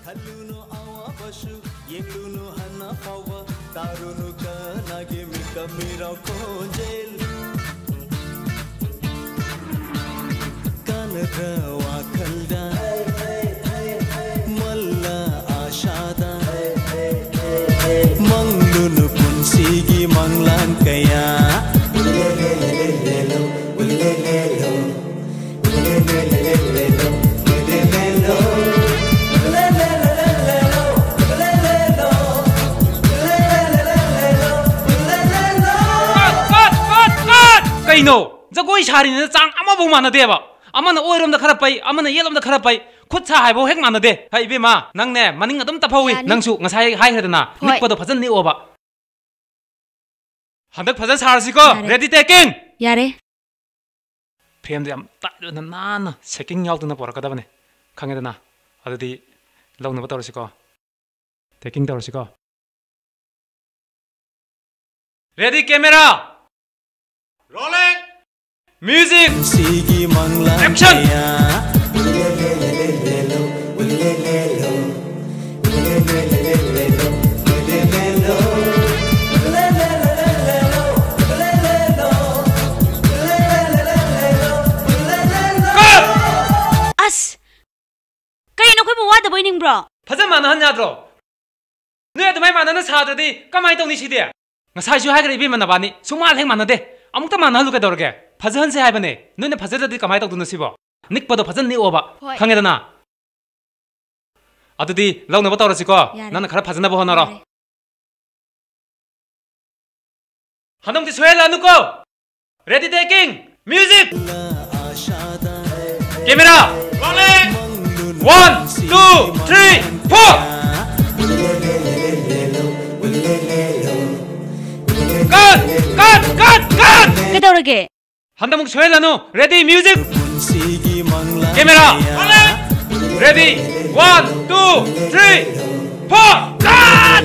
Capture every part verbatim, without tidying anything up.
ꯈꯜꯂꯨꯅꯨ ꯑꯋꯥꯕꯁꯨ, ꯌꯦꯡꯂꯨꯅꯨ ꯍꯟꯅ ꯐꯥꯎꯕ, ꯇꯥꯔꯨꯅꯨ ꯀꯅꯥꯒꯤ ꯃꯤꯀꯞ ꯃꯤꯔꯥꯎ ꯈꯣꯟꯖꯦꯜ꯫ ꯀꯥꯟꯅꯗ꯭ꯔ ꯋꯥꯈꯜꯗ, ꯃꯜꯂ ꯑꯥꯁꯥꯗ, ꯃꯪꯂꯨꯅꯨ ꯄꯨꯟꯁꯤꯒꯤ ꯃꯪꯂꯥꯟ ꯀꯌꯥ꯫ ꯀꯩꯅꯣ? ꯖꯒꯣꯏ ꯁꯥꯔꯤꯅꯤꯅ ꯆꯥꯡ ꯑꯃꯐꯥꯎ ꯃꯥꯟꯅꯗꯦꯕ꯫ ꯑꯃꯅ ꯑꯣꯏꯔꯣꯝꯗ ꯈꯔ ꯄꯩ, ꯑꯃꯅ ꯌꯦꯠꯂꯣꯝꯗ ꯈꯔ ꯄꯩ꯫ ꯈꯨꯠ ꯁꯥ ꯍꯥꯏꯕ ꯍꯦꯛ ꯃꯥꯟꯅꯗꯦ꯫ ꯍꯩ ꯏꯕꯦꯝꯃ, ꯅꯪꯅꯦ ꯃꯅꯤꯡ ꯑꯗꯨꯝ ꯇꯞꯍꯧꯋꯤ꯫ ꯌꯥꯅꯤ꯫ ꯅꯪꯁꯨ ꯉꯁꯥꯏ ꯍꯥꯏꯈ꯭ꯔꯦꯗꯅ, ꯍꯣꯏ꯫ ꯅꯤꯛꯄꯗꯣ ꯐꯖꯅ ꯅꯤꯛꯑꯣꯕ꯫ ꯍꯟꯗꯛ ꯐꯖꯅ ꯁꯥꯔꯁꯤꯀꯣ꯫ ꯌꯥꯔꯦ꯫ Ready, taking? ꯌꯥꯔꯦ꯫ Frame ꯗꯣ ꯌꯥꯝ ꯇꯥꯏꯠ ꯑꯣꯏꯅ ꯅꯥꯟꯅ shaking ꯌꯥꯎꯗꯅ ꯄꯣꯔꯛꯀꯗꯕꯅꯦ, ꯈꯪꯉꯦꯗꯅ? ꯑꯗꯨꯗꯤ ꯂꯧꯅꯕ ꯇꯧꯔꯁꯤꯀꯣ꯫ Taking ꯇꯧꯔꯁꯤꯀꯣ꯫ Ready, camera? Rolling. Music. ꯄꯨꯟꯁꯤꯒꯤ ꯃꯪꯂꯥꯟ Action. ꯀꯌꯥ꯫ Cut. ꯑꯁ! ꯀꯩꯅꯣ, ꯑꯩꯈꯣꯏꯕꯨ ꯋꯥꯗꯕ ꯑꯣꯏꯅꯤꯡꯕ꯭ꯔꯣ? ꯐꯖ ꯃꯥꯟꯅꯍꯟ ꯌꯥꯗ꯭ꯔꯣ? ꯅꯣꯏ ꯑꯗꯨꯃꯥꯏ ꯃꯥꯟꯅꯅ ꯁꯥꯗ꯭ꯔꯗꯤ ꯀꯃꯥꯏ ꯇꯧꯅꯤ ꯁꯤꯗꯤ? ꯉꯁꯥꯏꯁꯨ ꯍꯥꯏꯈ꯭ꯔꯦ ꯏꯕꯦꯝꯃ ꯅꯕꯥꯅꯤ, ꯁꯨꯡꯃꯥꯟ ꯍꯦꯛ ꯃꯥꯟꯅꯗꯦ꯫ ꯑꯃꯨꯛꯇ ꯃꯥꯟꯅꯍꯜꯂꯨ ꯀꯩꯗꯧꯔꯒꯦ? ꯐꯖꯍꯟꯁꯦ ꯍꯥꯏꯕꯅꯦ꯫ ꯅꯣꯏꯅ ꯐꯖꯗ꯭ꯔꯗꯤ ꯀꯃꯥꯏ ꯇꯧꯗꯣꯏꯅꯣ ꯁꯤꯕꯣ? ꯅꯤꯛꯄꯗꯣ ꯐꯖꯅ ꯅꯤꯛꯑꯣꯕ꯫ ꯍꯣꯏ꯫ ꯈꯪꯉꯦꯗꯅ? ꯑꯗꯨꯗꯤ ꯂꯧꯅꯕ ꯇꯧꯔꯁꯤꯀꯣ꯫ ꯌꯥꯔꯦ꯫ ꯅꯪꯅ ꯈꯔ ꯐꯖꯅꯕ ꯍꯣꯠꯅꯔꯣ꯫ ꯌꯥꯔꯦ꯫ ꯍꯟꯗꯛꯇꯤ ꯁꯣꯏꯍꯜꯂꯅꯨꯀꯣ꯫ Ready, taking, music. Camera. Rolling. One, two, three, four. Cut, cut, cut, cut. ꯀꯩꯗꯧꯔꯒꯦ? ꯍꯟꯗꯛꯃꯨꯛ ꯁꯣꯏꯍꯜꯂꯅꯨ꯫ Ready, music. ꯄꯨꯟꯁꯤꯒꯤ ꯃꯪꯂꯥꯟ Camera. ꯀꯌꯥ꯫ Ready. One, two, three, four. Cut!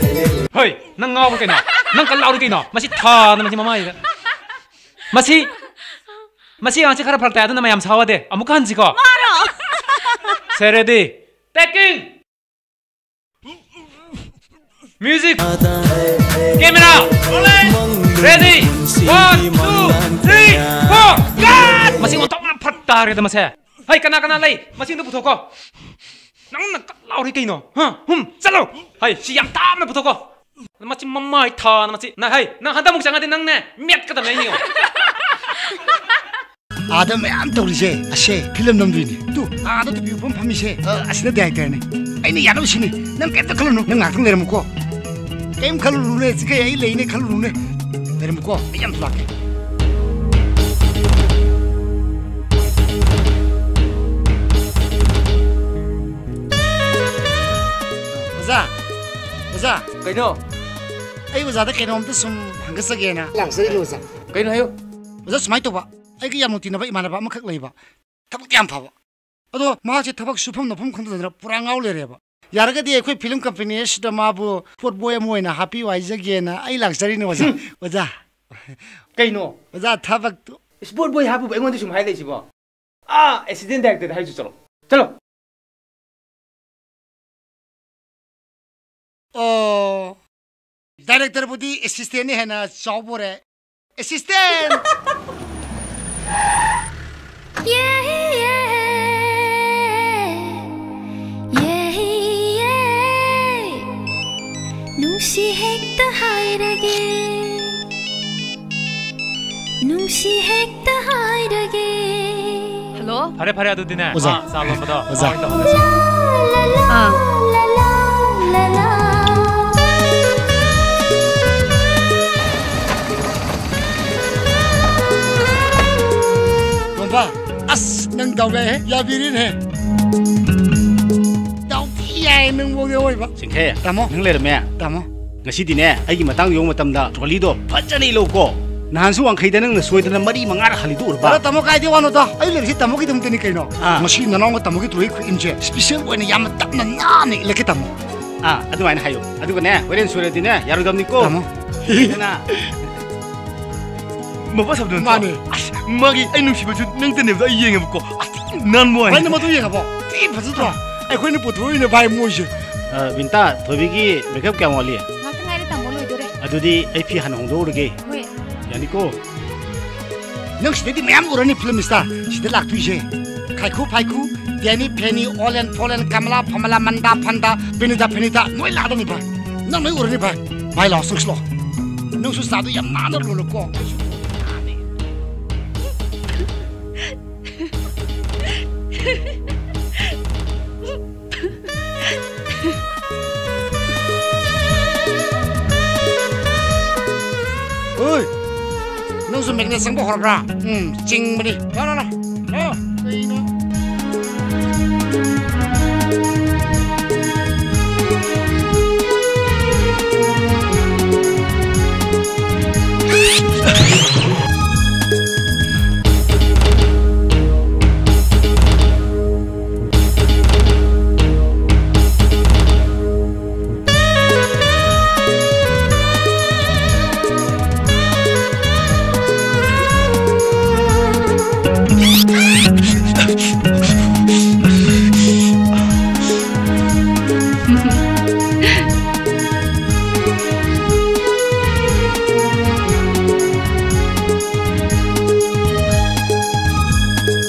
ꯍꯣꯏ, ꯅꯪ ꯉꯥꯎꯕ ꯀꯩꯅꯣ? ꯅꯪ ꯀꯟ ꯂꯥꯎꯔꯤ ꯀꯩꯅꯣ? ꯃꯁꯤ ꯊꯥꯅ ꯃꯁꯤ ꯃꯃꯥꯏꯗ꯫ ꯃꯁꯤ, ꯃꯁꯤ ꯑꯉꯥꯡꯁꯤ ꯈꯔ ꯐꯔꯛ ꯇꯥꯏ, ꯑꯗꯨꯅ ꯃꯌꯥꯝ ꯁꯥꯎꯍꯗꯦ꯫ ꯑꯃꯨꯛꯀ ꯍꯟꯁꯤꯀꯣ꯫ ꯃꯥꯔꯣ? ꯁꯦ, ready. Taking. Music, camera, rolling, ready, one, two, three, four, cut! ꯃꯁꯤ ꯑꯣꯟꯊꯣꯛꯅ ꯐꯠ ꯇꯥꯔꯦꯗ ꯃꯁꯦ꯫ ꯍꯩ, ꯀꯅꯥ ꯀꯅꯥ ꯂꯩ? ꯃꯁꯤꯡꯗꯣ ꯄꯨꯊꯣꯛꯀꯣ꯫ ꯅꯪꯅ ꯀꯠ ꯂꯥꯎꯔꯤ ꯀꯩꯅꯣ? ꯍꯥ? ꯍꯨꯝ, ꯆꯠꯂꯣ꯫ ꯍꯩ, ꯁꯤ ꯌꯥꯝ ꯇꯥꯞꯅ ꯄꯨꯊꯣꯛꯀꯣ꯫ ꯃꯆꯤꯟ ꯃꯃꯥꯏ ꯊꯥꯅ ꯃꯁꯤ꯫ ꯅ-, ꯍꯩ, ꯅꯪ ꯍꯟꯗꯛꯃꯨꯛ ꯆꯪꯉꯗꯤ ꯅꯪꯅꯦ ꯃꯦꯠꯀꯗꯕꯅꯦ ꯑꯩꯅ ꯌꯦꯡꯉꯣ꯫ ꯑꯥꯗ ꯃꯌꯥꯝ ꯇꯧꯔꯤꯁꯦ ꯑꯁꯦ ꯐꯤꯂꯝ ꯅꯝꯗꯣꯏꯅꯦ꯫ ꯇꯨ, ꯑꯥꯗ ꯇꯨꯄꯤ ꯎꯞꯄ ꯑꯃ ꯐꯝꯃꯤꯁꯦ, ꯑ, ꯑꯁꯤꯅ ꯗꯥꯏꯔꯦꯛꯇꯔꯅꯦ꯫ ꯑꯩꯅ ꯌꯥꯅꯕ ꯁꯤꯅꯤ꯫ ꯅꯪ ꯀꯩꯝꯇ ꯈꯜꯂꯨꯅꯨ꯫ ꯅꯪ ꯉꯥꯏꯍꯥꯛꯇꯪ ꯂꯩꯔꯝꯃꯨꯀꯣ꯫ ꯀꯩꯝ ꯈꯜꯂꯨꯅꯨꯅꯦ, ꯆꯤꯡꯈꯩ ꯑꯩ ꯂꯩꯅꯦ ꯈꯜꯂꯨꯅꯨꯅꯦ꯫ ꯂꯩꯔꯝꯃꯨꯀꯣ, ꯑꯩ ꯌꯥꯝ ꯂꯥꯛꯀꯦ꯫ ꯑꯣꯖꯥ, ꯑꯣꯖꯥ꯫ ꯀꯩꯅꯣ? ꯑꯩ ꯑꯣꯖꯥꯗ ꯀꯩꯅꯣꯝꯇ ꯁꯨꯝ ꯍꯪꯒꯠꯆꯒꯦꯅ ꯂꯥꯛꯆꯔꯤꯅꯦ ꯑꯣꯖꯥ꯫ ꯀꯩꯅꯣ ꯍꯥꯏꯌꯨ꯫ ꯑꯣꯖꯥ, ꯁꯨꯃꯥꯏꯅ ꯇꯧꯕ, ꯑꯩꯒ ꯌꯥꯝ ꯅꯨꯡꯇꯤꯅꯕ ꯏꯃꯥꯟꯅꯕ ꯑꯃꯈꯛ ꯂꯩꯕ, ꯊꯕꯛꯇꯤ ꯌꯥꯝ ꯐꯕ꯫ ꯑꯗꯣ ꯃꯥꯁꯦ ꯊꯕꯛ ꯁꯨꯐꯝ ꯅꯣꯝꯐꯝ ꯈꯪꯗꯗꯅ ꯄꯨꯔꯥ ꯉꯥꯎ ꯂꯩꯔꯦꯕ꯫ ꯌꯥꯔꯒꯗꯤ ꯑꯩꯈꯣꯏ ꯐꯤꯂꯝ ꯀꯝꯄꯦꯅꯤ ꯑꯁꯤꯗ ꯃꯥꯕꯨ ꯁ꯭ꯄꯣꯔꯠ ꯕꯣꯏ ꯑꯃ ꯑꯣꯏꯅ ꯍꯥꯞꯄꯤꯌꯨ ꯍꯥꯏꯖꯒꯦꯅ ꯑꯩ ꯂꯥꯛꯆꯔꯤꯅꯦ ꯑꯣꯖꯥ꯫ ꯍꯨꯝ꯫ ꯑꯣꯖꯥ꯫ ꯀꯩꯅꯣ? ꯑꯣꯖꯥ, ꯊꯕꯛꯇꯨ꯫ ꯁ꯭ꯄꯣꯔꯠ ꯕꯣꯏ ꯍꯥꯞꯄꯨꯕ ꯑꯩꯉꯣꯟꯗ ꯁꯨꯝ ꯍꯥꯏ ꯂꯩꯁꯤꯕꯣ? ꯑꯥ, ꯑꯦꯁꯤꯁꯇꯦꯟ ꯗꯥꯏꯔꯦꯛꯇꯔꯗ ꯍꯥꯏꯔꯨꯆꯣ, ꯆꯠꯂꯣ꯫ ꯆꯠꯂꯣ꯫ ꯑꯣ, ꯗꯥꯏꯔꯦꯛꯇꯔꯕꯨꯗꯤ ꯑꯦꯁꯤꯁꯇꯦꯟꯅ ꯍꯦꯟꯅ ꯆꯥꯎꯕꯣꯔꯦ꯫ ꯑꯦꯁꯤꯁꯇꯦꯟ! ꯅꯨꯡꯁꯤ ꯍꯦꯛꯇ ꯍꯥꯏꯔꯒꯦ, ꯅꯨꯡꯁꯤ ꯍꯦꯛꯇ ꯍꯥꯏꯔꯒꯦ꯫ ꯍꯜꯂꯣ? ꯐꯔꯦ, ꯐꯔꯦ, ꯑꯗꯨꯗꯤꯅꯦ꯫ ꯑꯣꯖꯥ꯫ ꯑꯥ, ꯆꯥ ꯂꯣꯟꯕꯗꯣ꯫ ꯑꯣꯖꯥ꯫ ꯃꯥ ꯑꯣꯏꯅ ꯇꯧꯍꯜꯂꯁꯤ꯫ ꯑꯥ꯫ ꯇꯣꯝꯕ, ꯑꯁ, ꯅꯪ ꯗꯥꯎ ꯌꯥꯏꯍꯦ, ꯌꯥꯕꯤꯔꯦꯅꯦ꯫ ꯗꯥꯎ ꯊꯤ ꯌꯥꯏ ꯅꯪ ꯐꯥꯎꯗꯤ ꯑꯣꯏꯕ꯫ ꯆꯤꯡꯈꯩ, ꯇꯥꯃꯣ꯫ ꯅꯪ ꯂꯩꯔꯝꯃꯦ꯫ ꯇꯥꯃꯣ꯫ ꯉꯁꯤꯗꯤꯅꯦ, ꯑꯩꯒꯤ ꯃꯇꯥꯡ ꯌꯧꯕ ꯃꯇꯝꯗ ꯇ꯭ꯔꯣꯂꯤꯗꯣ ꯐꯖꯅ ꯏꯜꯂꯧꯀꯣ꯫ ꯅꯍꯥꯟꯁꯨ ꯋꯥꯡꯈꯩꯗ ꯅꯪꯅ ꯁꯣꯏꯗꯅ ꯃꯔꯤ ꯃꯉꯥꯔꯛ ꯍꯜꯂꯤꯗꯨ ꯎꯔꯕ? ꯑꯗꯣ ꯇꯥꯃꯣ, ꯀꯥꯏꯗꯩ ꯋꯥꯅꯣꯗ? ꯑꯩ ꯂꯩꯔꯤꯁꯤ ꯇꯥꯃꯣꯒꯤꯗꯃꯛꯇꯅꯤ ꯀꯩꯅꯣ꯫ ꯑꯥ꯫ ꯉꯁꯤ ꯅꯅꯥꯎꯅ ꯇꯥꯃꯣꯒꯤ ꯇ꯭ꯔꯣꯂꯤ ꯈꯨꯏꯟꯁꯦ special ꯑꯣꯏꯅ ꯌꯥꯝꯅ ꯇꯞꯅ ꯅꯥꯟꯅ ꯏꯜꯂꯛꯀꯦ ꯇꯥꯃꯣ꯫ ꯑꯥ, ꯑꯗꯨꯃꯥꯏꯅ ꯍꯥꯏꯌꯨ꯫ ꯑꯗꯨꯒꯅꯦ, ꯍꯣꯔꯦꯟ ꯁꯣꯏꯔꯗꯤꯅꯦ, ꯌꯥꯔꯣꯏꯗꯕꯅꯤꯀꯣ꯫ ꯇꯥꯃꯣ꯫ ꯏꯗꯅ꯫ ꯃꯄꯥ ꯁꯝꯗꯨ ꯅꯠꯇ꯭ꯔꯣ? ꯃꯥꯅꯦ꯫ ꯑꯁ, ꯃꯥꯒꯤ ꯑꯩ ꯅꯨꯡꯁꯤꯕꯁꯨ ꯅꯪꯇꯅꯦꯕꯗꯣ ꯑꯩ ꯌꯦꯡꯉꯦꯕꯀꯣ꯫ ꯑꯁ, ꯊꯤ ꯅꯥꯟꯕ ꯋꯥꯅꯤ꯫ ꯚꯥꯏ, ꯅꯪ ꯃꯗꯨ ꯌꯦꯡꯉꯕꯣ? ꯊꯤ ꯐꯖꯗ꯭ꯔꯣ? ꯑꯩꯈꯣꯏꯅ ꯄꯨꯊꯣꯛꯏꯅꯦ ꯚꯥꯏ ꯃꯣꯏꯁꯦ꯫ ꯑ, ꯕꯤꯟꯇꯥ, ꯊꯣꯏꯕꯤꯒꯤ ꯃꯦꯀꯞ ꯀꯌꯥꯝ ꯋꯥꯠꯂꯤ? ꯉꯥꯛꯇ ꯉꯥꯏꯔꯦ, ꯇꯥꯃꯣ, ꯂꯣꯏꯗꯣꯔꯦ꯫ ꯑꯗꯨꯗꯤ ꯑꯩ ꯐꯤ ꯍꯥꯟꯅ ꯍꯣꯡꯗꯣꯛꯎꯔꯒꯦ꯫ ꯍꯣꯏ꯫ ꯌꯥꯅꯤꯀꯣ? ꯅꯪ ꯁꯤꯗꯩꯗꯤ ꯃꯌꯥꯝ ꯎꯔꯅꯤ ꯐꯤꯂꯝ ꯁ꯭ꯇꯥꯔ꯫ ꯁꯤꯗ ꯂꯥꯛꯇꯣꯏꯁꯦ ꯈꯥꯏꯈꯨ ꯐꯥꯏꯈꯨ, ꯗꯦꯅꯤ ꯐꯦꯅꯤ, ꯑꯣꯂꯦꯟ ꯐꯣꯂꯦꯟ, ꯀꯃꯂꯥ ꯐꯃꯂꯥ, ꯃꯟꯗꯥ ꯐꯟꯗꯥ, ꯕꯤꯅꯤꯇꯥ ꯐꯦꯅꯤꯇꯥ ꯂꯣꯏ ꯂꯥꯛꯑꯗꯕꯅꯤ ꯚꯥꯏ꯫ ꯅꯪ ꯂꯣꯏ ꯎꯔꯅꯤ ꯚꯥꯏ꯫ ꯚꯥꯏ, ꯂꯥꯛꯑꯣ, ꯆꯪꯁꯤꯜꯂꯣ꯫ ꯅꯪꯁꯨ ꯆꯥꯗꯣ ꯌꯥꯝ ꯅꯥꯟꯅ ꯂꯣꯜꯂꯨꯀꯣ꯫ ꯑꯣꯏ! ꯅꯪꯁꯨ ꯃꯦꯒꯅꯦꯠ ꯆꯪꯕ ꯍꯧꯔꯕ꯭ꯔꯥ? ꯎꯝ, ꯆꯤꯡꯕꯅꯤ꯫ ꯂꯥꯎ, ꯂꯥꯎ, ꯂꯥꯎ꯫ ꯂꯥꯎ꯫ ꯀꯩꯅꯣ?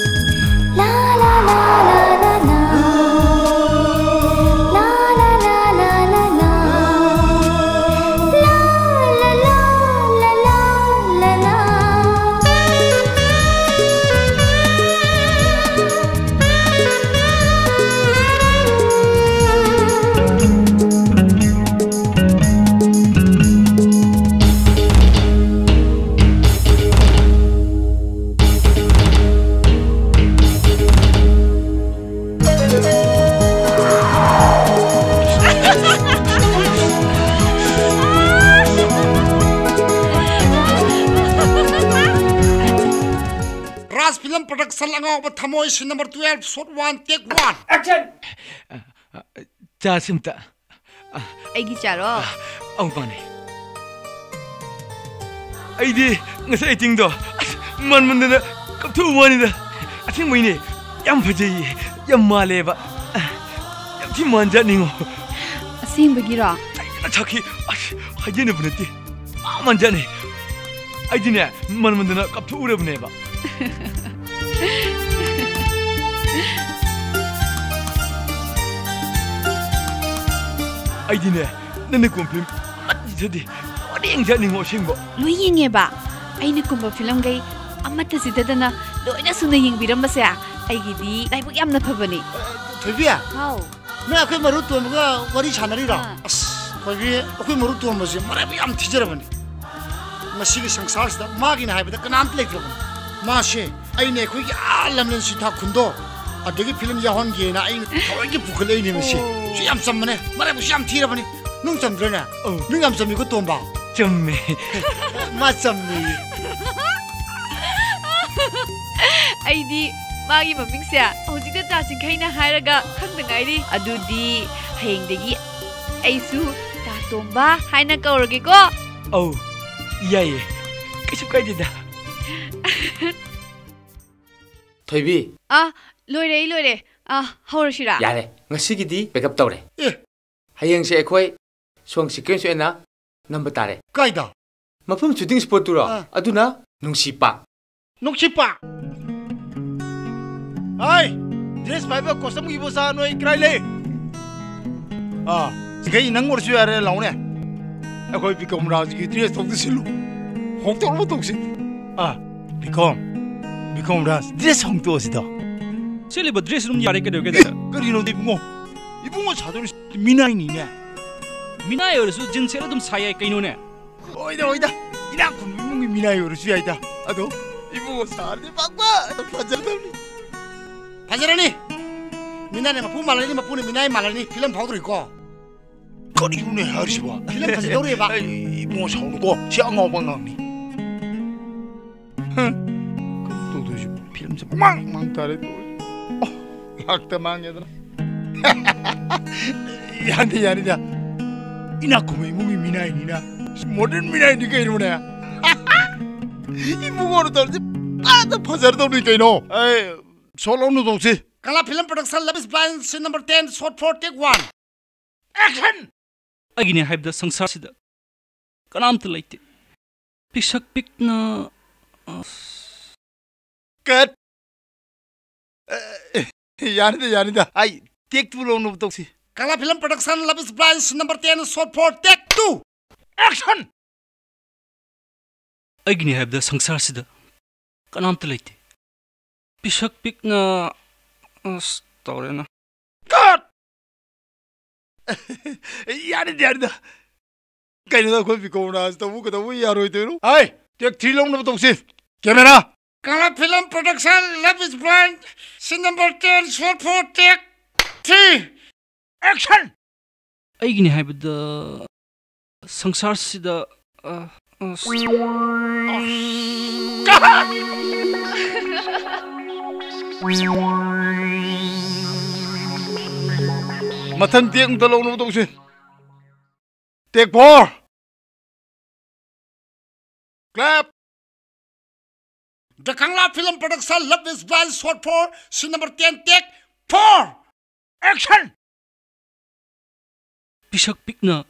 ꯔꯥꯖ ꯐꯤꯂꯝ ꯄ꯭ꯔꯗꯛꯁꯟ, ꯑꯉꯥꯎꯕ ꯊꯃꯣꯏ, ꯁꯤꯟ ꯅꯝꯕꯔ ꯇꯨꯌꯦꯜꯐ, ꯁꯣꯠ ꯋꯥꯟ, ꯇꯦꯛ ꯋꯥꯟ꯫ ꯑꯦꯛꯁꯟ! ꯑ, ꯑ, ꯆꯥ ꯁꯤꯝꯇ꯫ ꯑ, ꯑꯩꯒꯤ ꯆꯥꯔꯣ? ꯑ, ꯑꯧ, ꯃꯥꯅꯦ꯫ ꯑꯩꯗꯤ ꯉꯁꯥꯏ ꯑꯦꯛꯇꯤꯡꯗꯣ ꯑꯁ ꯃꯥꯟꯃꯟꯗꯅ ꯀꯞꯊꯣꯛꯎ ꯋꯥꯅꯤꯗ꯫ ꯑꯁꯦꯡꯕꯩꯅꯦ, ꯌꯥꯝ ꯐꯖꯩꯌꯦ, ꯌꯥꯝ ꯃꯥꯜꯂꯦꯕ꯫ ꯑ, ꯌꯥꯝ ꯊꯤ ꯃꯥꯟꯖꯥꯠꯅꯤꯉꯣ꯫ ꯑꯁꯦꯡꯕꯒꯤꯔꯣ? ꯑꯩꯅ ꯁꯥꯈꯤ꯫ ꯑꯁ, ꯍꯥꯏꯖꯤꯟꯅꯕ ꯅꯠꯇꯦ꯫ ꯃꯥ ꯃꯟꯖꯥꯠꯅꯦ꯫ ꯑꯩꯗꯤꯅꯦ, ꯃꯟꯃꯟꯗꯅ ꯀꯞꯊꯣꯛꯎꯔꯕꯅꯦꯕ꯫ ꯑꯩꯗꯤꯅꯦ, ꯅꯪꯅ ꯀꯨꯝ ꯐꯤꯂꯝ ꯑꯃꯠꯇꯗꯤ ꯂꯣꯏꯅ ꯌꯦꯡꯖꯠꯅꯤꯡꯉꯣ, ꯑꯁꯦꯡꯕ꯫ ꯂꯣꯏ ꯌꯦꯡꯉꯦꯕ꯫ ꯑꯩꯅ ꯀꯨꯝꯕ ꯐꯤꯂꯝꯈꯩ ꯑꯃꯠꯇ ꯆꯤꯠꯊꯗꯅ ꯂꯣꯏꯅ ꯁꯨꯅ ꯌꯦꯡꯕꯤꯔꯝꯕꯁꯦ ꯑꯩꯒꯤꯗꯤ ꯂꯥꯏꯕꯛ ꯌꯥꯝꯅ ꯐꯕꯅꯤ꯫ ꯊꯣꯏꯕꯤ, ꯍꯥꯎ꯫ ꯅꯪ ꯑꯩꯈꯣꯏ ꯃꯔꯨꯞ ꯇꯣꯝꯕꯒ ꯋꯥꯔꯤ ꯁꯥꯟꯅꯔꯤꯔꯣ? ꯑꯥ꯫ ꯑꯁ, ꯊꯣꯏꯕꯤ, ꯑꯩꯈꯣꯏ ꯃꯔꯨꯞ ꯇꯣꯝꯕꯁꯦ ꯃꯔꯥꯏꯕꯛ ꯌꯥꯝ ꯊꯤꯖꯔꯕꯅꯤ꯫ ꯃꯁꯤꯒꯤ ꯁꯪꯁꯥꯔꯁꯤꯗ ꯃꯥꯒꯤꯅ ꯍꯥꯏꯕꯗ ꯀꯅꯥꯝꯇ ꯂꯩꯇ꯭ꯔꯕꯅꯤ꯫ ꯃꯥꯁꯦ ꯑꯩꯅ ꯑꯩꯈꯣꯏꯒꯤ ꯑꯥ ꯂꯝꯂꯦꯟ ꯁꯤꯟꯊꯥ ꯈꯨꯟꯗꯣ ꯑꯗꯒꯤ ꯐꯤꯂꯝ ꯌꯥꯎꯍꯟꯒꯦꯅ ꯑꯩꯅ ꯊꯑꯣꯏꯒꯤ ꯄꯨꯈꯠꯂꯛꯏꯅꯦ ꯃꯁꯤ꯫ ꯑꯣ꯫ ꯁꯤ ꯌꯥꯝ ꯆꯝꯕꯅꯦ, ꯃꯔꯥꯏꯕꯛꯁꯨ ꯌꯥꯝ ꯊꯤꯔꯕꯅꯤ꯫ ꯅꯨꯡ ꯆꯝꯗ꯭ꯔꯅꯦ? ꯑꯧ꯫ ꯅꯨꯡ ꯌꯥꯝ ꯆꯝꯃꯤꯀꯣ, ꯇꯣꯝꯕ꯫ ꯆꯝꯃꯦ꯫ ꯃꯥ ꯆꯝꯃꯦ꯫ ꯑꯩꯗꯤ ꯃꯥꯒꯤ ꯃꯃꯤꯡꯁꯦ ꯍꯧꯖꯤꯛꯇ ꯇꯥꯁꯤꯡꯈꯩꯅ ꯍꯥꯏꯔꯒ ꯈꯪꯗ ꯉꯥꯏꯔꯤ꯫ ꯑꯗꯨꯗꯤ ꯍꯌꯦꯡꯗꯒꯤ ꯑꯩꯁꯨ ꯇꯥ ꯇꯣꯝꯕ ꯍꯥꯏꯅ ꯀꯧꯔꯒꯦꯀꯣ꯫ ꯑꯧ, ꯌꯥꯏꯌꯦ꯫ ꯀꯩꯁꯨ ꯀꯥꯏꯗꯦꯗ꯫ ꯊꯣꯏꯕꯤ꯫ ꯑꯥ, ꯂꯣꯏꯔꯦ, ꯑꯩ ꯂꯣꯏꯔꯦ꯫ ꯑꯥ, ꯍꯧꯔꯁꯤꯔꯥ? ꯌꯥꯔꯦ, ꯉꯁꯤꯒꯤꯗꯤ pack up ꯇꯧꯔꯦ꯫ ꯑꯦ꯫ ꯍꯌꯦꯡꯁꯦ ꯑꯩꯈꯣꯏ song sequence ꯑꯣꯏꯅ ꯅꯝꯕ ꯇꯥꯔꯦ꯫ ꯀꯥꯏꯗ? ꯃꯐꯝ shooting spot ꯇꯨꯔꯣ? ꯑꯥ꯫ ꯑꯗꯨꯅ ꯅꯨꯡꯁꯤ ꯄꯥꯛ꯫ ꯅꯨꯡꯁꯤ ꯄꯥꯛ꯫ ꯍꯥꯏ, dress ꯄꯥꯏꯕ costume ꯒꯤꯕꯨ ꯆꯥ ꯅꯣꯏ ꯀꯔꯥꯏ ꯂꯩ? ꯑꯥ, ꯁꯤꯈꯩ ꯅꯪ ꯑꯣꯏꯔꯁꯨ ꯌꯥꯔꯦ, ꯂꯥꯎꯅꯦ꯫ ꯑꯩꯈꯣꯏ ꯕꯤꯀꯝ ꯔꯥꯖꯒꯤ dress ꯇꯧꯗ ꯁꯤꯜꯂꯨ꯫ ꯍꯣꯡꯗꯣꯛꯅꯕ ꯇꯧꯁꯤ꯫ ꯑꯥ, ꯕꯤꯀꯝ, ꯕꯤꯀꯝ ꯔꯥꯖ, dress ꯍꯣꯡꯗꯣꯛꯑꯁꯤꯗꯣ꯫ ꯁꯦꯠꯂꯤꯕ dress ꯑꯗꯨꯝ ꯌꯥꯔꯦ, ꯀꯩꯗꯧꯔꯒꯦ? ꯑꯦ, ꯀꯔꯤꯅꯣꯗ ꯏꯕꯨꯡꯉꯣ? ꯏꯕꯨꯡꯉꯣ ꯁꯥꯗꯧꯔꯤꯁꯤ ꯃꯤꯅꯥꯏꯅꯤꯅꯦ꯫ ꯃꯤꯅꯥꯏ ꯑꯣꯏꯔꯁꯨ jeans ꯁꯦꯠꯂ ꯑꯗꯨꯝ ꯁꯥ ꯌꯥꯏ ꯀꯩꯅꯣꯅꯦ꯫ ꯍꯣꯏꯗ, ꯍꯣꯏꯗ, ꯏꯅꯥꯛ ꯈꯨꯟꯕ ꯏꯃꯨꯡꯒꯤ ꯃꯤꯅꯥꯏ ꯑꯣꯏꯔꯁꯨ ꯌꯥꯏꯗ꯫ ꯑꯗꯣ ꯏꯕꯨꯡꯉꯣ ꯁꯥꯔꯗꯤ ꯄꯥꯛꯄ ꯐꯖꯗꯕꯅꯤ꯫ ꯐꯖꯔꯅꯤ꯫ ꯃꯤꯅꯥꯏꯅ ꯃꯄꯨ ꯃꯥꯜꯂꯅꯤ, ꯃꯄꯨꯅ ꯃꯤꯅꯥꯏ ꯃꯥꯜꯂꯅꯤ꯫ ꯐꯤꯂꯝ ꯐꯥꯎꯗ꯭ꯔꯤꯀꯣ꯫ ꯀꯔꯤꯅꯣꯅꯦ ꯍꯥꯏꯔꯤꯁꯤꯕꯣ? ꯐꯤꯂꯝ ꯐꯖꯗꯧꯔꯦꯕ꯫ ꯑꯩ ꯏꯕꯨꯡꯉꯣ ꯁꯥꯎꯅꯨꯀꯣ꯫ ꯁꯤ ꯑꯉꯥꯎꯕ ꯑꯉꯥꯡꯅꯤ꯫ ꯍ? ꯀꯩꯅꯣ ꯇꯧꯗꯣꯏꯁꯤꯕꯣ? ꯐꯤꯂꯝꯁꯦ ꯃꯥꯡ ꯃꯥꯡ ꯇꯥꯔꯦ ꯇꯧꯔꯤꯁꯦ꯫ ꯑꯣ, ꯂꯥꯛꯇ ꯃꯥꯡꯉꯦꯗꯅ꯫ ꯌꯥꯅꯤ, ꯌꯥꯅꯤꯗ꯫ ꯏꯅꯥꯛ ꯈꯨꯟꯕ ꯏꯃꯨꯡꯒꯤ ꯃꯤꯅꯥꯏꯅꯤꯅ꯫ Modern ꯃꯤꯅꯥꯏꯅꯤ ꯀꯩꯅꯣꯅꯦ꯫ ꯏꯕꯨꯡꯉꯣꯅ ꯇꯧꯔꯤꯁꯦ ꯐꯖ ꯐꯖꯔꯗꯧꯅꯤ ꯀꯩꯅꯣ꯫ ꯑꯩ ꯁꯣ ꯂꯧꯅ ꯇꯧꯁꯤ꯫ Kala Film Production, Love is Blind, scene number ten, shot for take one. Action! ꯑꯩꯒꯤꯅꯦ ꯍꯥꯏꯕꯗ ꯁꯪꯁꯥꯔꯁꯤꯗ ꯀꯅꯥꯝꯇ ꯂꯩꯇꯦ꯫ ꯄꯤꯁꯛ ꯄꯤꯛꯅ, ꯑꯁ꯫ Cut! ꯑꯦ, ꯌꯥꯅꯤꯗ, ꯌꯥꯅꯤꯗ꯫ ꯑꯩ take two ꯂꯧꯅꯕ ꯇꯧꯁꯤ꯫ Kangla Film Production, Love is Blind, scene number ten, shot for take two. Action! ꯑꯩꯒꯤꯅꯤ ꯍꯥꯏꯕꯗ ꯁꯪꯁꯥꯔꯁꯤꯗ ꯀꯅꯥꯝꯇ ꯂꯩꯇꯦ꯫ ꯄꯤꯁꯛ ꯄꯤꯛꯅ, ꯑꯁ, ꯇꯧꯔꯦꯅ꯫ Cut! ꯌꯥꯅꯤꯗ, ꯌꯥꯅꯤꯗ꯫ ꯀꯩꯅꯣꯗ ꯑꯩꯈꯣꯏ ꯕꯤꯀꯣꯝ ꯔꯥꯖ ꯇꯧꯕ ꯀꯩꯗꯧꯕ ꯌꯥꯔꯣꯏꯗꯣꯏꯅꯣ? ꯍꯥꯏ, take three ꯂꯧꯅꯕ ꯇꯧꯁꯤ꯫ Camera! Kangla Film Production, Love is Blind, scene number ten, shot for take three. Action! ꯑꯩꯒꯤꯅꯤ ꯍꯥꯏꯕꯗ ꯁꯪꯁꯥꯔꯁꯤꯗ, ꯑ, ꯑ, ꯃꯊꯪ take ꯑꯝꯇ ꯂꯧꯅꯕ ꯇꯧꯁꯤ꯫ Take four. Clap. The Kangla Film Production, Love is Blind, shot for scene number ten, take four. Action! ꯄꯤꯁꯛ ꯄꯤꯛꯅ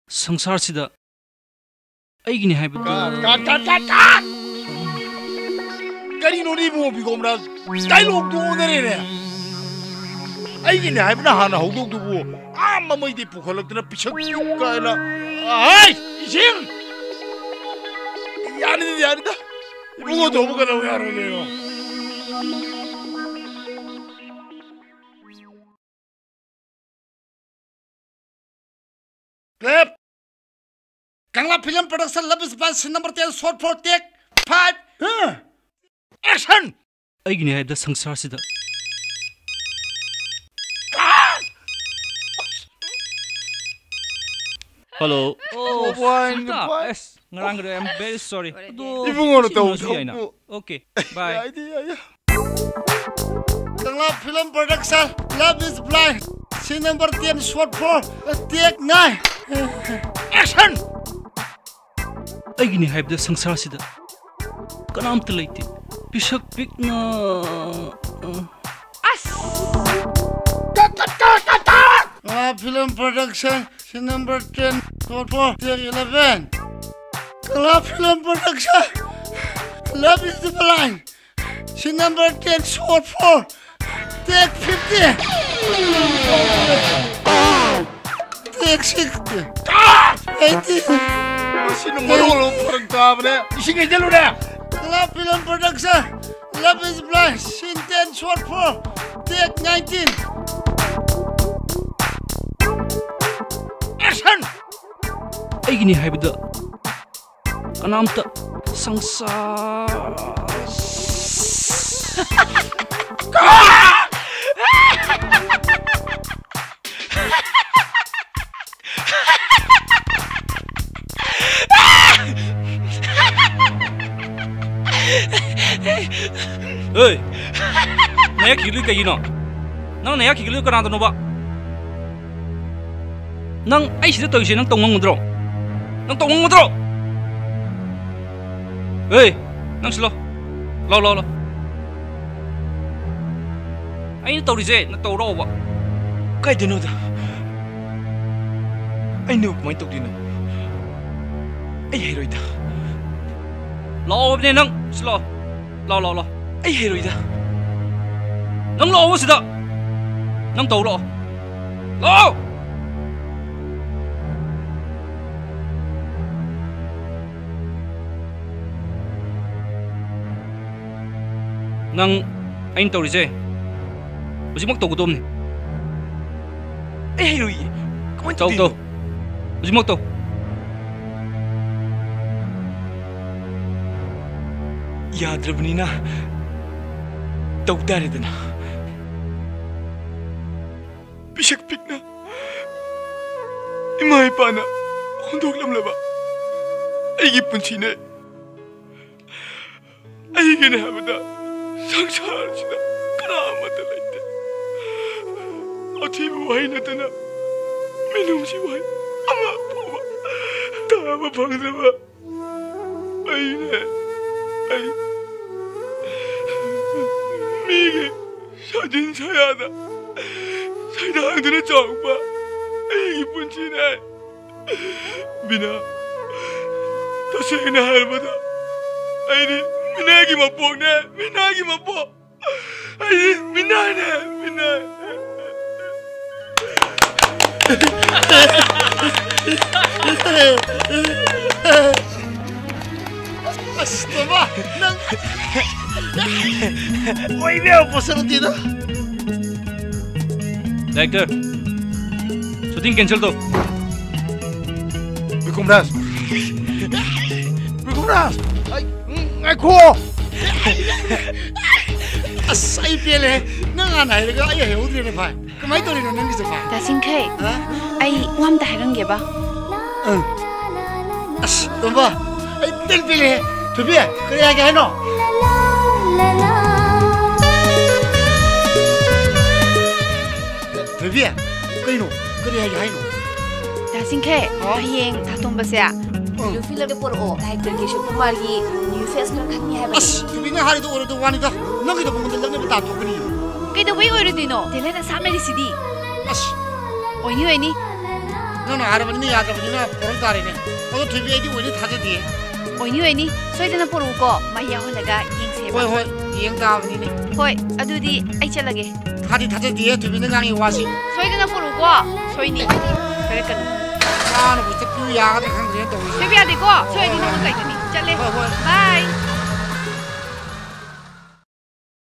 ꯁꯪꯁꯥꯔꯁꯤꯗ ꯑꯩꯒꯤꯅꯤ ꯍꯥꯏꯕꯗ꯫ Cut, cut, cut, cut, cut! ꯀꯔꯤꯅꯣꯅꯦ ꯏꯕꯨꯡꯉꯣ ꯕꯤꯀꯣꯝ ꯔꯥꯖ? Dialogue ꯇꯨ ꯑꯣꯟꯅꯔꯦꯅꯦ꯫ ꯑꯩꯒꯤꯅꯤ ꯍꯥꯏꯕꯅ ꯍꯥꯟꯅ ꯍꯧꯗꯧꯗꯨꯕꯨ ꯑꯥ ꯃꯃꯩꯗꯤ ꯄꯨꯈꯠꯂꯛꯇꯅ ꯄꯤꯁꯛ ꯄꯤꯛ ꯀꯥꯏꯅ꯫ ꯍꯥꯏ! ꯏꯁꯤꯡ! ꯌꯥꯅꯤꯗ, ꯌꯥꯅꯤꯗ꯫ ꯏꯕꯨꯡꯉꯣ ꯇꯧꯕ ꯀꯩꯗꯧ ꯌꯥꯔꯣꯏꯗꯣꯏꯅꯣ? Clap! Kangla Film Production, Love is Blind, scene number ten, shot for take five. Huh? Action! ꯑꯩꯒꯤꯅꯤ ꯍꯥꯏꯕꯗ ꯁꯪꯁꯥꯔꯁꯤꯗ꯫ Hello. Oh, ꯋꯥꯏ, ꯁꯤꯇꯥ꯫ ꯋꯥꯏ꯫ ꯑꯁ, ꯉꯔꯥꯡꯒꯤꯗꯣ, I am very sorry꯫ ꯑꯗꯣ, ꯏꯕꯨꯡꯉꯣꯅ ꯁꯤ ꯇꯧꯕꯗꯣ ꯉꯁꯤ ꯌꯥꯏꯅ꯫ ꯑꯃꯨꯛ꯫ Okay, bye꯫ ꯌꯥꯏꯗꯤ ꯌꯥꯏ, ꯌꯥꯏ꯫ Kangla Film Production, Love is Blind, scene number ten, shot for take nine. Action! ꯑꯩꯒꯤꯅꯤ ꯍꯥꯏꯕꯗ ꯁꯪꯁꯥꯔꯁꯤꯗ ꯀꯅꯥꯝꯇ ꯂꯩꯇꯦ꯫ ꯄꯤꯁꯛ ꯄꯤꯛꯅ, ꯑ, ꯑꯁ! Kangla Film Production, scene number ten, shot four, take eleven. Kala Film Production, Love is the Blind, scene number ten, shot four, take fifty. Take sixty. Eighty. ꯃꯁꯤꯅ ꯃꯔꯣꯜ ꯑꯃ ꯐꯔꯛ ꯇꯥꯕꯅꯦ꯫ ꯏꯁꯤꯡ ꯍꯩꯖꯤꯜꯂꯨꯅꯦ꯫ Kala Film Production, Love is Blind, scene ten, shot four, take nineteen. Action! ꯑꯩꯒꯤꯅꯤ ꯍꯥꯏꯕꯗ ꯀꯅꯥꯝꯇ ꯁꯪꯁꯥ ꯍꯦ! ꯅꯌꯥ ꯈꯤꯒꯠꯂꯤ ꯀꯩꯒꯤꯅꯣ? ꯅꯪ ꯅꯌꯥ ꯈꯤꯒꯠꯂꯤꯗꯣ ꯀꯅꯥꯗꯅꯣꯕ? ꯅꯪ ꯑꯩ ꯁꯤꯗ ꯇꯧꯔꯤꯁꯦ ꯅꯪ ꯇꯧ ꯉꯝꯒꯗ꯭ꯔꯣ? ꯅꯪ ꯇꯧ ꯉꯝꯒꯗ꯭ꯔꯣ? ꯍꯦ! ꯅꯪ ꯁꯤꯂꯣ꯫ ꯂꯥꯎ, ꯂꯥꯎ, ꯂꯥꯎ꯫ ꯑꯩꯅ ꯇꯧꯔꯤꯁꯦ ꯅꯪ ꯇꯧꯔꯛꯑꯣꯕ꯫ ꯀꯥꯏꯗꯩꯅꯣꯗ? ꯑꯩꯅꯕꯨ ꯀꯃꯥꯏꯅ ꯇꯧꯗꯣꯏꯅꯣ? ꯑꯩ ꯍꯩꯔꯣꯏꯗ꯫ ꯂꯥꯛꯑꯣ ꯍꯥꯏꯕꯅꯦ ꯅꯪ꯫ ꯁꯤ ꯂꯥꯛꯑꯣ꯫ ꯂꯥꯛꯑꯣ, ꯂꯥꯛꯑꯣ, ꯂꯥꯛꯑꯣ꯫ ꯑꯩ ꯍꯩꯔꯣꯏꯗ꯫ ꯅꯪ ꯂꯥꯛꯑꯣꯕ ꯁꯤꯗ꯫ ꯅꯪ ꯇꯧ ꯂꯥꯛꯑꯣ꯫ ꯂꯥꯛꯑꯣ! ꯅꯪ ꯑꯩꯅ ꯇꯧꯔꯤꯁꯦ ꯍꯧꯖꯤꯛꯃꯛ ꯇꯧꯒꯗꯧꯕꯅꯤ꯫ ꯑꯩ ꯍꯩꯔꯣꯏꯌꯦ꯫ ꯀꯃꯥꯏꯅ ꯇꯧ, ꯇꯧꯗꯣꯏꯅꯣ? ꯇꯧ꯫ ꯍꯧꯖꯤꯛꯃꯛ ꯇꯧ꯫ ꯌꯥꯗ꯭ꯔꯕꯅꯤꯅ ꯇꯧ ꯇꯥꯔꯦꯗꯅ꯫ ꯄꯤꯁꯛ ꯄꯤꯛꯅ ꯏꯃꯥ ꯏꯄꯥꯅ ꯍꯨꯟꯗꯣꯛꯂꯝꯂꯕ ꯑꯩꯒꯤ ꯄꯨꯟꯁꯤꯅꯦ꯫ ꯑꯩꯒꯤꯅꯦ ꯍꯥꯏꯕꯗ ꯁꯪꯁꯥꯔꯁꯤꯗ ꯀꯅꯥ ꯑꯃꯠꯇ ꯂꯩꯇꯦ꯫ ꯑꯊꯤꯕ ꯋꯥꯍꯩ ꯅꯠꯇꯅ ꯃꯤꯅꯨꯡꯁꯤ ꯋꯥꯍꯩ ꯑꯃ ꯐꯥꯎꯕ ꯇꯥꯕ ꯐꯪꯗ꯭ꯔꯕ ꯑꯩꯅꯦ꯫ ꯑꯩ ꯃꯤꯒꯤ ꯁꯥꯖꯤꯟ ꯁꯥꯌꯥꯗ ꯁꯩꯗꯥꯡꯗꯨꯅ ꯆꯥꯎꯔꯛꯄ ꯑꯩꯒꯤ ꯄꯨꯟꯁꯤꯅꯦ꯫ ꯕꯤꯅꯥ, ꯇꯁꯦꯡꯅ ꯍꯥꯏꯔꯕꯗ ꯑꯩꯗꯤ ꯃꯤꯅꯥꯒꯤ ꯃꯄꯣꯛꯅꯦ, ꯃꯤꯅꯥꯒꯤ ꯃꯄꯣꯛ꯫ ꯑꯩꯗꯤ ꯃꯤꯅꯥꯅꯦ, ꯃꯤꯅꯥ꯫ ꯑꯁ, ꯇꯣꯝꯕ, ꯅꯪ ꯑꯣꯏꯕ ꯌꯥꯕ ꯄꯣꯠꯁꯛ ꯅꯠꯇꯦꯗ꯫ Director, shooting cancel ꯇꯧ꯫ ꯕꯤꯀ꯭ꯔꯝꯔꯥꯖ! ꯕꯤꯀ꯭ꯔꯝꯔꯥꯖ! ꯑꯩ, ꯉꯥꯏꯈꯣ! ꯑꯁ, ꯑꯩ ꯄꯦꯜꯂꯦ꯫ ꯅꯪ ꯍꯥꯟꯅ ꯍꯥꯏꯔꯒ ꯑꯩ ꯍꯩꯍꯧꯗ꯭ꯔꯦꯅꯦ, ꯚꯥꯏ꯫ ꯀꯃꯥꯏꯅ ꯇꯧꯔꯤꯅꯣ ꯅꯪꯒꯤꯁꯦ, ꯚꯥꯏ? ꯗꯥ ꯆꯤꯡꯈꯩ, ꯍꯥ? ꯑꯩ ꯋꯥ ꯑꯝꯇ ꯍꯥꯏꯔꯝꯒꯦꯕ꯫ ꯑꯪ꯫ ꯑꯁ, ꯇꯣꯝꯕ, ꯑꯩ ꯄꯦꯜ ꯄꯦꯜꯂꯦꯍꯦ꯫ ꯊꯣꯏꯕꯤ, ꯀꯔꯤ ꯍꯥꯏꯒꯦ ꯍꯥꯏꯅꯣ? ꯊꯣꯏꯕꯤ, ꯀꯩꯅꯣ? ꯀꯔꯤ ꯍꯥꯏꯒꯦ ꯍꯥꯏꯅꯣ? ꯗꯥ ꯆꯤꯡꯈꯩ, ꯍꯥꯎ? ꯍꯌꯦꯡ ꯇꯥꯇꯣꯝꯕꯁꯦ ꯑꯪ꯫ Blue Filmꯗ ꯄꯨꯔꯛꯑꯣ꯫ Directorꯒꯤ ꯁꯨꯀꯨꯃꯥꯔꯒꯤ new face ꯈꯔ ꯈꯟꯅꯤ ꯍꯥꯏꯕꯅꯤ꯫ ꯑꯁ, ꯊꯣꯏꯕꯤ, ꯅꯪ ꯍꯥꯏꯔꯤꯗꯣ ꯑꯣꯏꯔꯣꯏꯗꯧꯕ ꯋꯥꯅꯤꯗ꯫ ꯅꯪꯒꯤꯗꯣ ꯃꯉꯣꯟꯗ ꯂꯛꯅꯕ ꯇꯥꯟꯊꯣꯛꯀꯅꯤ꯫ ꯀꯩꯗꯧꯕꯩ ꯑꯣꯏꯔꯣꯏꯗꯣꯏꯅꯣ? Talent ꯑꯁꯥꯝ ꯂꯩꯔꯤꯁꯤꯗꯤ꯫ ꯑꯁ꯫ ꯑꯣꯏꯅꯤ, ꯑꯣꯏꯅꯤ꯫ ꯅꯪꯅ ꯍꯥꯏꯔꯕꯅꯤꯅ ꯌꯥꯗ꯭ꯔꯕꯅꯤꯅ ꯄꯣꯔꯛ ꯇꯥꯔꯦꯅꯦ꯫ ꯑꯗꯣ ꯊꯣꯏꯕꯤ, ꯑꯩꯗꯤ ꯑꯣꯏꯅꯤ ꯊꯥꯖꯗꯦ꯫ ꯑꯣꯏꯅꯤ, ꯑꯣꯏꯅꯤ꯫ ꯁꯣꯏꯗꯅ ꯄꯨꯔꯛꯎꯀꯣ꯫ ꯃꯩ ꯌꯥꯎꯍꯜꯂꯒ ꯌꯦꯡꯁꯦꯕ꯫ ꯍꯣꯏ, ꯍꯣꯏ, ꯌꯦꯡ ꯇꯥꯕꯅꯤꯅꯦ꯫ ꯍꯣꯏ, ꯑꯗꯨꯗꯤ ꯑꯩ ꯆꯠꯂꯒꯦ꯫ ꯊꯥꯗꯤ ꯊꯥꯖꯗꯦ ꯊꯣꯏꯕꯤꯅ ꯉꯥꯡꯉꯤ ꯋꯥꯁꯤ꯫ ꯁꯣꯏꯗꯅ ꯄꯨꯔꯛꯎꯀꯣ꯫ ꯁꯣꯏꯅꯤ꯫ ꯁꯣꯏꯔꯛꯀꯅꯨ꯫ ꯃꯥꯅꯕꯨ ꯆꯠꯄꯤꯌꯨ ꯌꯥꯒꯗ꯭ꯔꯥ ꯈꯪꯗ꯭ꯔꯦ ꯇꯧꯔꯤꯁꯦ꯫ ꯁꯣꯏꯕ ꯌꯥꯗꯦꯀꯣ꯫ ꯁꯣꯏꯔꯗꯤ ꯍꯣꯏ, ꯍꯣꯏ꯫ ꯅꯪ ꯀꯩꯗꯅꯤ꯫ ꯆꯠꯂꯦ꯫ ꯍꯣꯏ, ꯍꯣꯏ꯫ Bye꯫